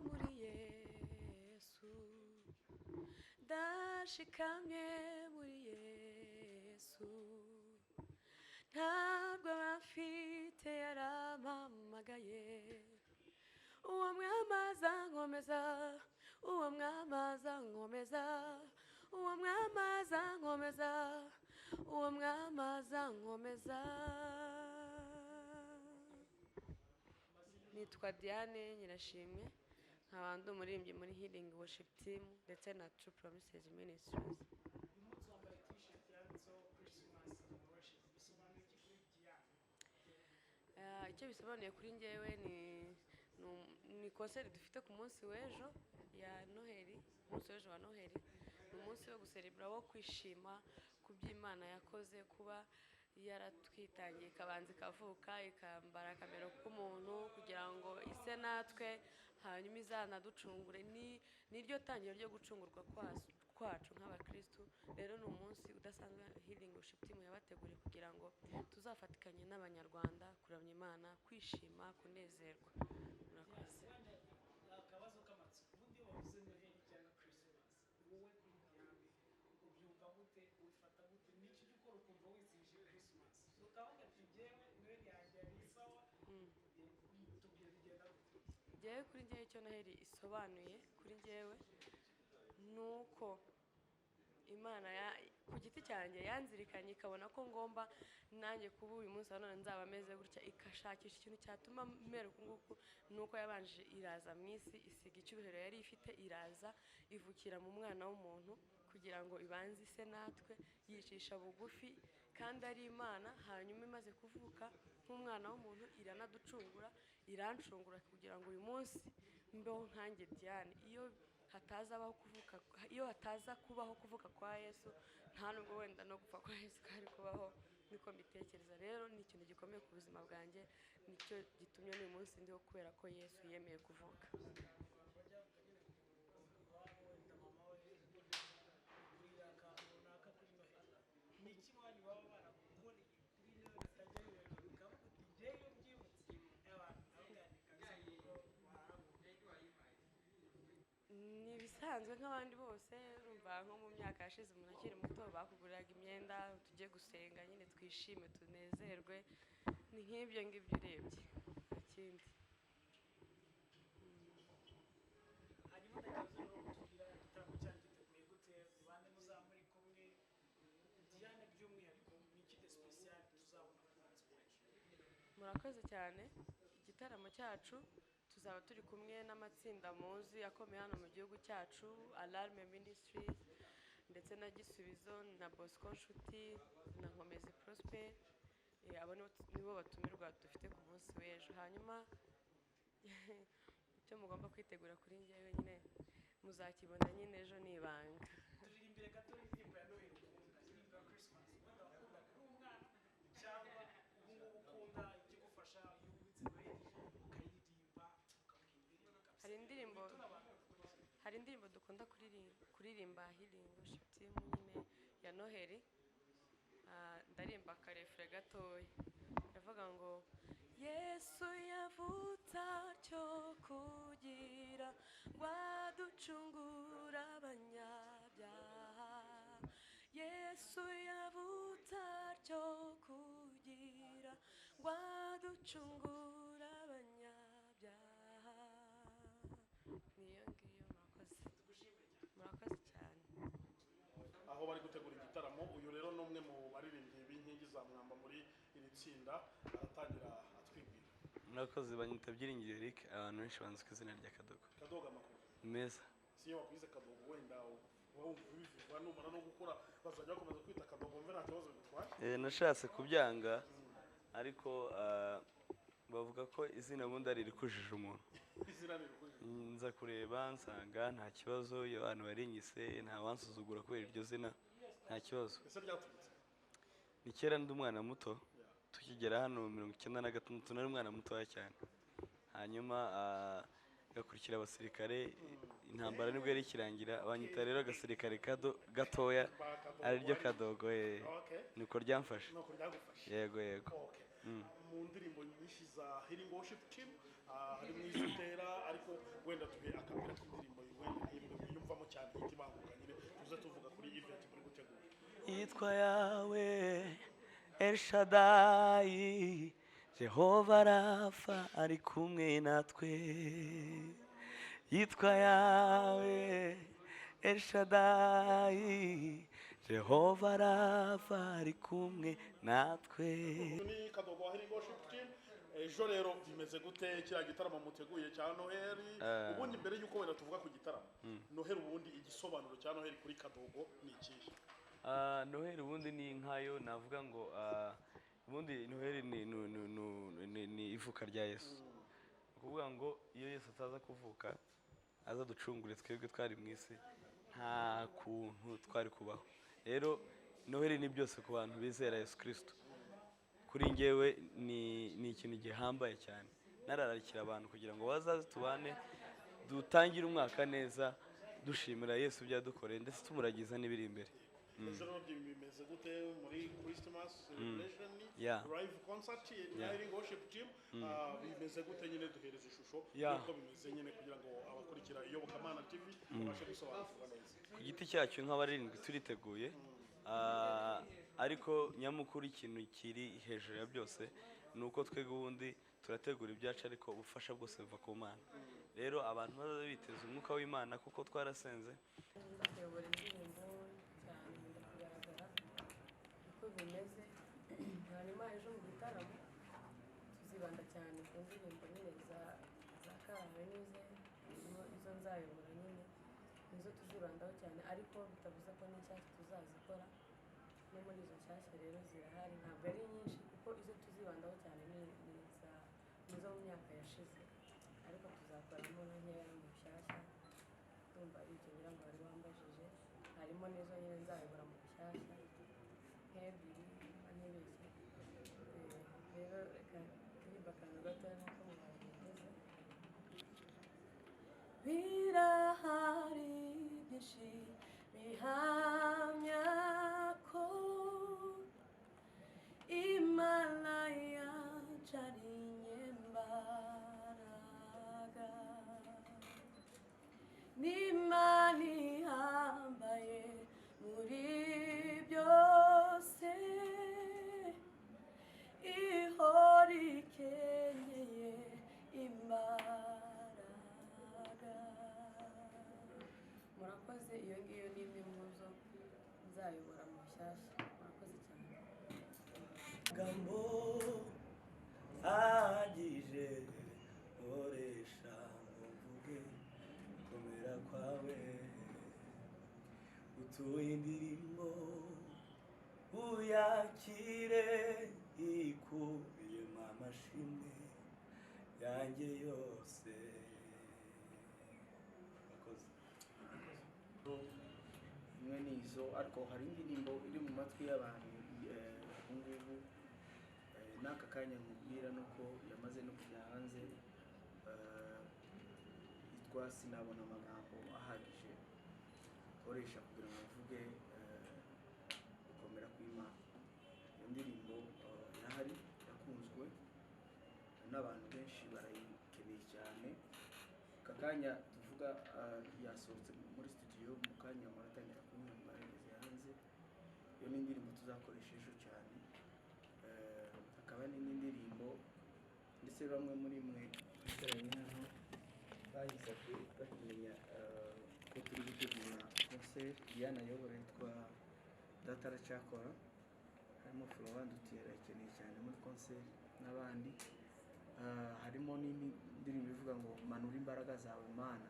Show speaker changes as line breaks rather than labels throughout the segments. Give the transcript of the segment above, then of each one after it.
Muri Yesu, ndashikamye muri Yesu. Ntabwo bafite yarampamagaye. Uwo Mwami azankomeza, uwo Mwami azankomeza, uwo Mwami azankomeza, uwo Mwami azankomeza. Nitwa Diane Nyirashimwe, nkaba ndi umuririmbyi muri Healing Worship Team ndetse na True Promises Ministries.
Uyu munsi wambaye T-shirt yanditseho "Christmas Celebration". Bisobanuye iki kuri Diane?
Icyo bisobanuye kuri njyewe ni concert dufite ku munsi w'ejo ya Noheli. Umunsi w'ejo wa Noheli ni umunsi wo guserebura, wo kwishima ku by'Imana yakoze, kuba yaratwitangiye ikabanza ikavuka, ikambara akamero k'umuntu kugira ngo ise natwe, hanyuma izanaducungure. Ni niryo tangiro ryo gucungurwa kwacu nk'abakristu. Rero ni umunsi udasanzwe Healing Worship Team yabateguriye kugira ngo tuzafatikanye n'Abanyarwanda kuramya Imana, kwishima, kunezerwa. Murakoze.
Wenda akabazo k'amatsiko: ubundi iyo bavuze Noheli cyangwa Christmas, wowe kuri Diane ubyumva gute, ubifata gute? Ni iki ujya ukora ukumva wizihije Christmas, ukavuga ati: "Njyewe Noheli yanjye yari isawa"? Tubwire, bigenda gute?
Njyewe, kuri njyewe, icyo Noheli isobanuye kuri njyewe ni uko Imana ku giti cyanjye yanzirikanye, ikabona ko ngomba nanjye kuba uyu munsi wa none nzaba ameze gutya, ikashakisha ikintu cyatuma mera uku nguku. Ni uko yabanje iraza mu isi, isiga icyubahiro yari ifite, iraza ivukira mu mwana w'umuntu kugira ngo ibanze ise natwe, yicisha bugufi kandi ari Imana. Hanyuma imaze kuvuka nk'umwana w'umuntu iranaducungura, irancungura kugira ngo uyu munsi mbeho nkanjye Diane. Iyo hatazabaho kuvuka, iyo hataza kubaho kuvuka kwa Yesu, nta nubwo wenda no gupfa kwa Yesu kari kubaho. Niko mbitekereza. Rero ni ikintu gikomeye ku buzima bwanjye, nicyo gitumye n'uyu munsi ndiho, kubera ko Yesu yemeye kuvuka.
Bajya bavuga nyine ngo iwabo wenda mama we kugurira akantu runaka kuri Noheli. Ni iki iwanyu baba baragukoreye kuri Noheli utajya wibagirwa, ukavuga uti: "Njyewe iyo mbyibutse abantu ndavuga ni kabisa kuko waranguye"?
Ni ibisanzwe nk'abandi bose. Urumva nko mu myaka yashize, umuntu akiri muto, bakuguriraga imyenda, tujye gusenga nyine, twishime, tunezerwe. Ni nk'ibyo ngibyo urebye, nta kindi.
Hanyuma ndagira ngo tubwira igitaramo cyanyu giteguye gute, ni bande muzaba muri kumwe? Diane by'umwihariko, ni iki de spécial tuzabona ku munsi w'ejo?
Murakoze cyane. Igitaramo cyacu tuzaba turi kumwe n'amatsinda muzi akomeye hano mu gihugu cyacu, Alarme Ministries ndetse na Gisubizo na Bosco Nshuti na Nkomezi Prosper. Abo nibo batumirwa dufite ku munsi w'ejo. Hanyuma icyo mugomba kwitegura kuri njyewe nyine muzakibona nyine ejo, ni ibanga.
Turirimbire gato indirimbo ya Noheli ukunda, indirimbo ya Christmas wenda wakundaga uri umwana cyangwa ubu ngubu ukunda, ikigufasha iyo wibutse Noheli ukayiririmba, ukabwira indirimbo kabisa.
Hari indirimbo
Witura abantu bakurikiye.
Hari indirimbo dukunda kuririmba Healing Worship Team nyine ya Noheli. Ndarimba akarefure gatoya, ndavuga ngo: "Yesu yavutse atyo kugira ngo aducungure abanyabyaha. Yesu yavutse atyo kugira ngo aducungure abanyabyaha." Niyo ngiyo. Murakoze.
Tugushimire cyane.
Murakoze cyane.
Aho bari gutegura igitaramo. Uyu rero ni umwe mu baririmbyi b'inkingi za mwamba muri iri tsinda, aratangira atwibwira.
Murakoze. Banyita Byiringiro Eric, abantu benshi banzi ku izina rya Kadogo.
Kadogo, amakuru?
Ni meza.
Si iyo wakwize Kadogo, wenda uba wumva ubivuga, numara no gukura bazajya bakomeza kwita Kadogo, mve nta kibazo bigutwaye?
Nashatse kubyanga, ariko bavuga ko izina ubundi ari irikujije umuntu.
Izina ni irikujije.
Nza kureba nsanga nta kibazo, iyo abantu barinyise nta wansuzugura kubera iryo zina, nta kibazo.
Ese ryaturutse?
Ni kera ndi umwana muto, tukigera hano mu 96, nari umwana mutoya cyane, hanyuma ngakurikira abasirikare. Intambara nibwo yari ikirangira, banyita rero agasirikare gatoya, ariryo Kadogo. Niko ryamfashe.
Nuko ryagufashe.
Yego.
Okay. Mu ndirimbo nyinshi za Healing Worship Team, harimo izo utera, ariko Ariko wenda tuhe akapera k'indirimbo wenda nk'imwe wiyumvamo cyane ihita ibanguka nyine, tuze tuvuga kuri event muri gutegura.
Yitwa Yawe Elshadai, Jehova Rafa, ari kumwe natwe. Yitwa Yawe Elshadai, Jehova Rafa, ari kumwe natwe.
Ni Kadogo wa Healing Worship Team. Ejo rero bimeze gute, kiriya gitaramo muteguye cya Noheli? Ubundi mbere y'uko wenda tuvuga ku gitaramo Noheli, ubundi igisobanuro cya Noheli kuri Kadogo ni ikihe?
Noheli ubundi ni nkayo navuga ngo ubundi Noheli ni ivuka rya Yesu. Ni ukuvuga ngo iyo Yesu ataza kuvuka aza ducungure twebwe twari mu isi, nta kuntu twari kubaho. Rero Noheli ni byose ku bantu bizera Yesu Kirisito. Kuri njyewe ni ikintu gihambaye cyane. Narararikira abantu kugira ngo bazaze tubane, dutangire umwaka neza, dushimira Yesu ibyo yadukoreye, ndetse tumuragiza n'ibiri imbere.
Ejo rero bimeze gute muri Christmas celebration, live concert na Healing Worship Team? Bimeze gute nyine? Duhereza ishusho y'uko bimeze nyine, kugira ngo abakurikira Iyobokamana TV babashe gusobanukirwa neza.
Ku giti cyacu nk'abarindwi turiteguye. Ariko nyamukuru, ikintu kiri hejuru ya byose ni uko twebwe ubundi turategura ibyacu, ariko ubufasha bwose buva ku Mana. Rero abantu bazaza biteza umwuka w'Imana, kuko twarasenze.
Nkunda kuyobora indirimbo cyane, nkunda kugaragara uko bimeze. Hanyuma ejo mu gitaramo tuzibanda cyane ku ndirimbo nyine za karahanyuze, harimo izo nzayobora nyine, nizo tuzibandaho cyane, ariko bitavuze ko n'inshyashya tuzazikora. No muri izo nshyashya rero zirahari, ntabwo ari nyinshi, kuko izo tuzibandaho cyane ni izo mu myaka yashize, ariko tuzakoramo na nkeya mu nshyashya. Ndumva ari ibyo ngira ngo wari wambajije. Harimo n'izo nyine nzayobora mu nshyashya nk'ebyiri niba ntibeshye. Rero reka turirimbe akantu gatoya nk'uko mwabivuze. Birahari byinshi bihamya ko Imana yacu ari inyembaraga, n'Imana ihambaye muri byose, ihora ikenyeye imbaraga. Murakoze. Iyo ngiyo ni imwe mu zo nzayobora mu nshyashya. Murakoze cyane.
Gambo ahagije nkoresha ngo mvuge gukomera kwawe, utuye indirimbo uyakire, ikubiyemo amashimwe yanjye yose. Murakoze.
Imwe ni izo, ariko hari indirimbo iri mu matwi y'abantu ubu ngubu, n'aka kanya nkubwira nuko yamaze no kujya hanze, yitwa "Sinabona amagambo ahagije nkoresha kugira ngo mvuge gukomera kw'Imana". Iyo ndirimbo irahari, irakunzwe n'abantu benshi, barayikeneye cyane. Aka kanya tuvuga yasohotse muri studio, mu kanya muratangira kuyumva yageze hanze. Iyo ni indirimbo tuzakoresha ejo cyane. Hakaba n'indi ndirimbo, ndetse bamwe muri mwe twicaranye hano bayisabye bakimenya ko turi gutegura concert. Diana ayobora yitwa "Data Aracyakora", harimo Florent Dutier, arayikeneye cyane muri concert n'abandi. Harimo n'indi ndirimbo ivuga ngo "Manura imbaraga zawe Mana,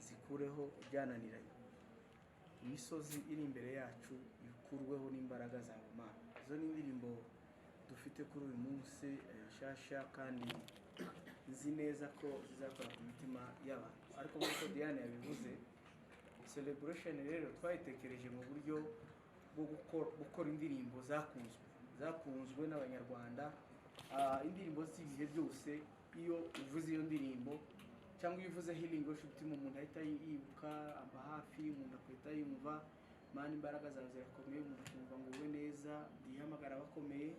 zikureho ibyananiranye, imisozi iri imbere yacu ikurweho n'imbaraga zawe Mana". Izo ni indirimbo dufite kuri uyu munsi nshyashya, kandi nzi neza ko zizakora ku mitima y'abantu. Ariko nk'uko Diane yabivuze, celebration rero twayitekereje mu buryo bwo gukora indirimbo zakunzwe n'Abanyarwanda, indirimbo z'ibihe byose. Iyo uvuze iyo ndirimbo cyangwa iyo uvuze Healing Worship Team, umuntu ahita yibuka amba hafi, umuntu agahita yumva "Mana imbaraga zawe zirakomeye", umuntu akumva ngo "Ube neza", "Ndihamagara abakomeye",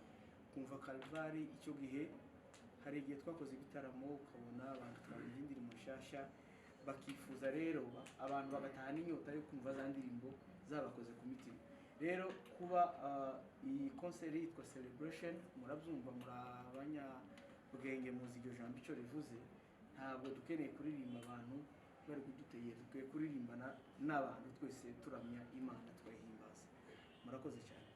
kumva "Kalvari". Icyo gihe hari igihe twakoze ibitaramo ukabona abantu twaririmba indirimbo nshyashya. nshasha, bakifuza rero abantu bagataha n'inyota yo kumva za ndirimbo zabakoze ku mitima. Rero kuba iyi concert yitwa Celebration, murabyumva, muri abanyabwenge, muzi iryo jambo icyo rivuze. Ntabwo dukeneye kuririmba abantu bari kudutegera, dukwiye kuririmbana n'abantu twese, turamya Imana, tukayihimbaza. Murakoze cyane.